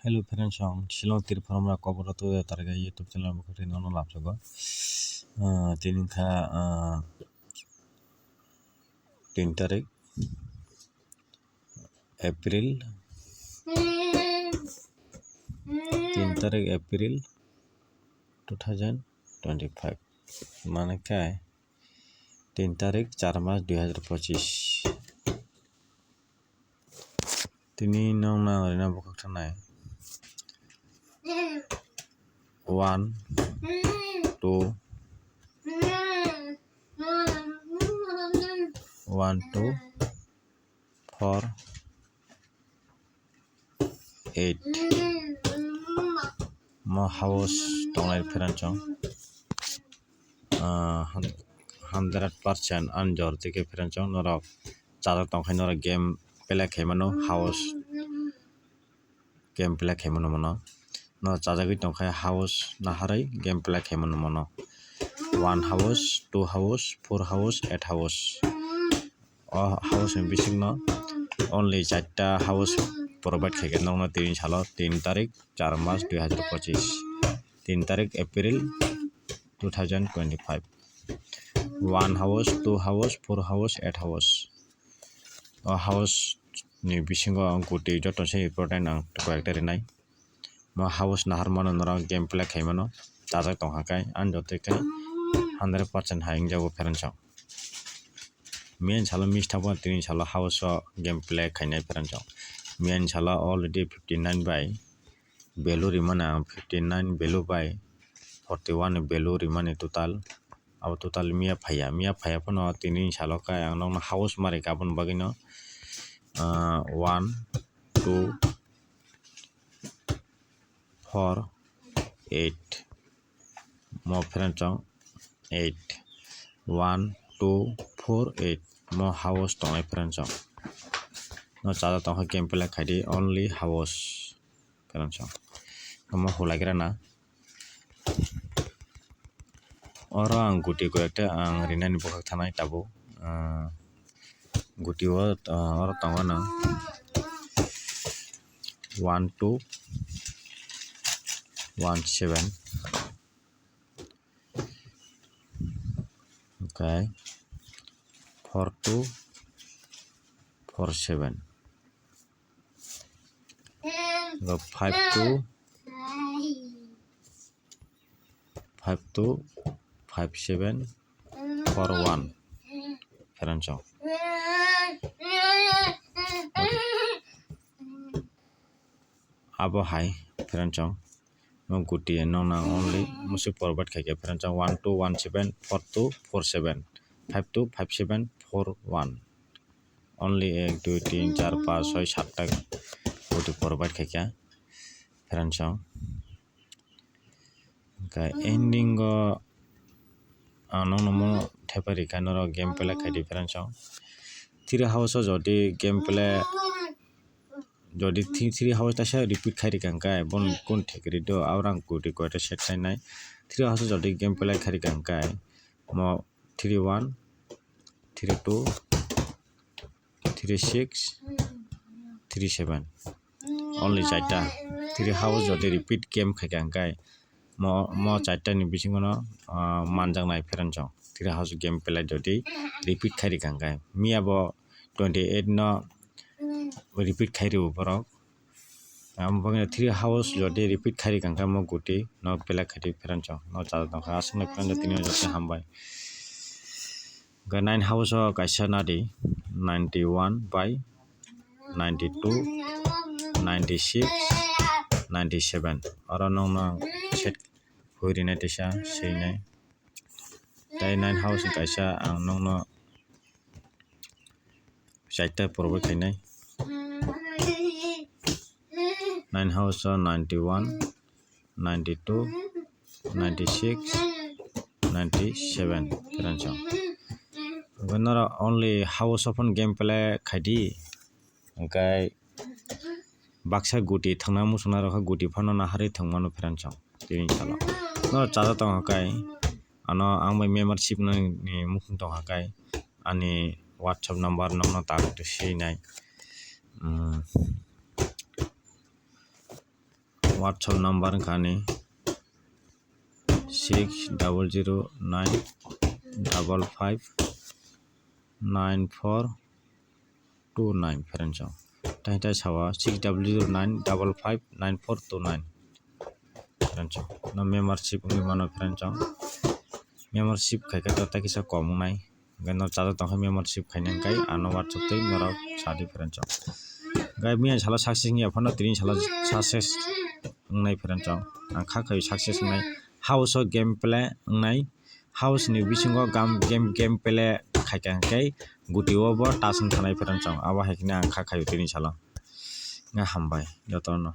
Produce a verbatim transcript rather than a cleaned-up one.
Hello friends, ang Shillong Tripura mora Kobor Ratu Targa YouTube channel bwkhak twi nono labjago. Ah, tini kha, ah, tin tarik April, tin tarik April two thousand twenty-five, mane khe tin tarik char mas dui hajar pochis. Tini nokna rina bwkhak thanai one, two, one, two, four, eight. Mo house tongnai pheranchong. Ah, hun-, hundred percent anjor tike pheranchong norok chajak tongkhai norok game play khaimano house game play khaimano mono. No chajagwi tongkha house naharwi game play khaimano mono. One house, two house, four house, eight house. O house ni bisingno only charta house provide khaikha nokno tini salo tin tarik char mas dui hajar pochis, tin tarik April two thousand twenty-five. One house, two house, four house, eight house. O house ni bisingo ang kuti joto se important ang koi ekta rinai. Mo house nahar mano norok game play khaimano chajak tongkha kai ang joto khe hundred percent hai wngjago pheranchong. Miyani salo miss thangbo tini salo house o game play khainai pheranchong. Miyani salo already fifty nine bai value rimani ang fifty nine value bai forty one value rimani total. Abo total miya phaiya, miya phaiya phano tini salo khe ang nokno house mari kha aboni bagwino, ah, one, two, four, eight. Mo pheranchong eight, one, two, four, eight. Mo house tongnai pheranchong. No chajak tongkha game play khaidi only house. Pheranchong. Omo hulaigra na. Oro ang guti koi ekta ang rinani bwkhak thanai tabuk. Ah, guti o, ah, oro tongo na one two one seven. Okay. Four two four seven. Five two, five two, five seven, four one. Pheranchong. Abo hai pheranchong. No guti no nang only musi forward khaikhe pheranchong one two one seven four two four seven, five two five seven four one. Only ek, dui, tin, char, panch, soi, satta guti forward khaikha pheranchong. Hwnkhe ending o ang nokno mo thepai rikha norok game play khaidi pheranchong. Three house o jodi game play jodi thi-, three house taisa repeat khai rikha hwnkhe, bon kun thik ri do, aurang kuti koita set khai nai. Three house jodi game play khai rikha hwnkhe, mo three one, three two, three six, three seven. Only charta. Three house jodi repeat game khai rikha hwnkhe, mo, mo charta ni bisingo no, ah, manjaknai pheranchong. Three house game play jodi repeat khai rikha hwnkhe. Miya bo twenty eight no repeat khai rw borok. Amo bagwi three house jodi repeat khai rikha hwnkhe mo guti no play khai di pheranchong. No chajak tongkha aswk no pheranchong tini o joto hambai. Hwnkhe nine house o kaisa nadi ninety one bai ninety two, ninety six, ninety seven. Oro nokno set hui rinai tisa swinai. Tei nine house ni kaisa ang nokno charta provide khainai. Nine house o ninety one, ninety two, ninety six, ninety seven pheranchong. Hwnkhe norok only house o phano game play khaidi, hwnkhe baksa guti thangna muchungna rok khe guti phano naharwi thwngmano pheranchong tini salo. Norok chajak tongo hwnkhe ano ang bai membership nani muchung tongkha khe ani WhatsApp number nokno tak sinai. Hmm. WhatsApp number wngkha ani six double zero nine double five nine four two nine, friends. Tei tei sawa six double zero nine double five nine four two nine, friends. No membership wngwi mano, friends. Membership khaikhe to tei kisa kom wngnai. Hingke no chajak tongkha membership khaina hingke ano WhatsApp tei norok sadi, friends. Hingke miya salo success wngya phano tini salo success wngnai, friends. Ang kha khaio success wngnai. House o game play wngnai. House ni bisingo gam-, game, game play khaikha hingke guti o bo touch wng thanai, friends. Abo hai kheno ang kha khaio tini salo. Hingke hambai jotono.